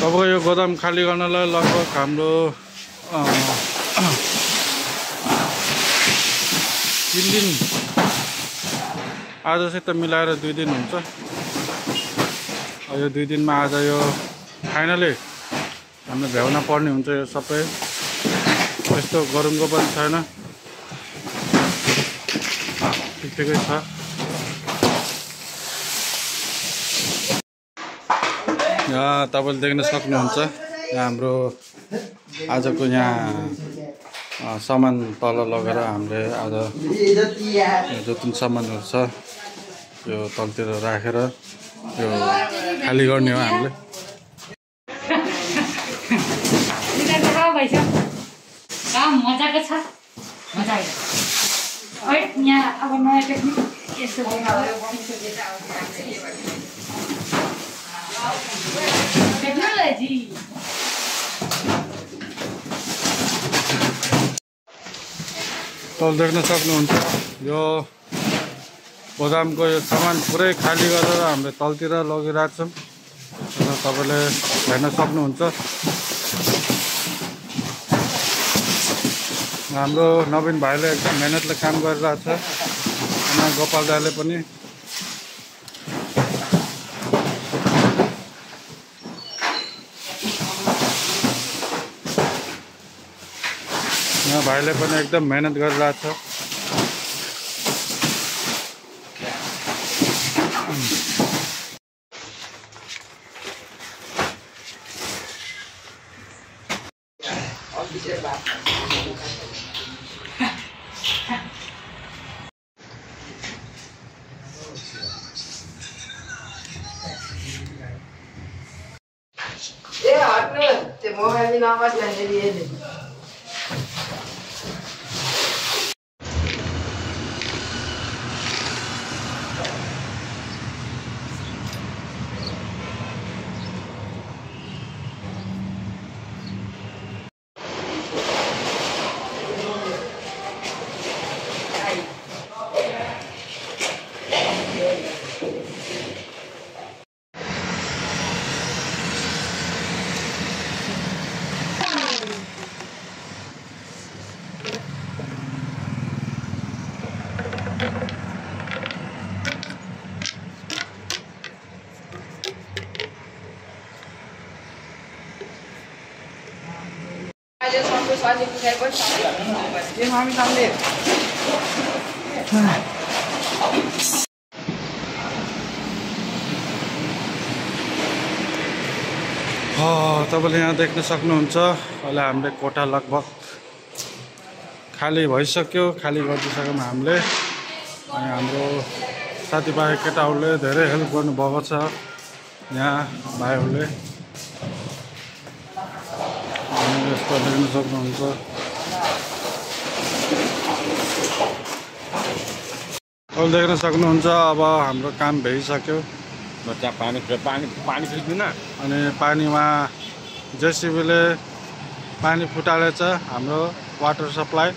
अब यो गोदाम खाली गर्नलाई लगभग हाम्रो 3 दिन आजसित मिलाएर 2 दिन हुन्छ। यो 2 दिनमा आज यो फाइनली हामीले भ्याउन पर्ने हुन्छ। यो सबै यस्तो गरमको पनि छैन, ठिकै छ। यहाँ तपाईले देख्न सक्नुहुन्छ यहाँ हाम्रो आजको यहाँ सामान तल लगेर हामीले आज जति सामानहरु छ यो तलतिर राखेर यो खाली गर्ने हो हामीले। मजाको छ मजा आयो। यहाँ अब नयाँ टेक्निक यस्तो टेक्नोलोजी तल देख्न सक्नुहुन्छ यो गोदामको यो सामान पुरै खाली गरेर हामीले तलतिर लगिरहेको छौँ। र तपाईले हेर्न सक्नुहुन्छ हाम्रो नवीन भाइले एकदम मेहनतले काम गरिरहेको छ। अनि गोपाल दाइले पनि भाइले पनि एकदम मेहनत गरिरहेको छ। हट्नु त्यो मोबाइल नम्बर ल्याइदिए तपाईले यहाँ देख्न सक्नुहुन्छ अहिले हामीले कोठा लगभग खाली भइसक्यो। खाली गरिसक्यौँ हामीले। अनि हाम्रो साथीभाइ केटाहरूले धेरै हेल्प गर्नुभएको छ यहाँ भाइहरूले। अनि यस्तो देख्न सक्नुहुन्छ अब देख्न सक्नुहुन्छ अब हाम्रो काम भइसक्यो। पानी फिल्दिन अनि पानीमा जेसीबीले पानी फुटालेछ हाम्रो वाटर सप्लाई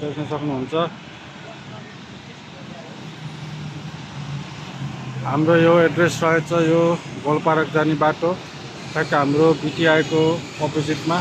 देख्न सक्नुहुन्छ। हाम्रो यो एड्रेस रहेछ यो गोलपार्क जाने बाटो ठ्याक्क हाम्रो बीटीआई को अपोजिटमा।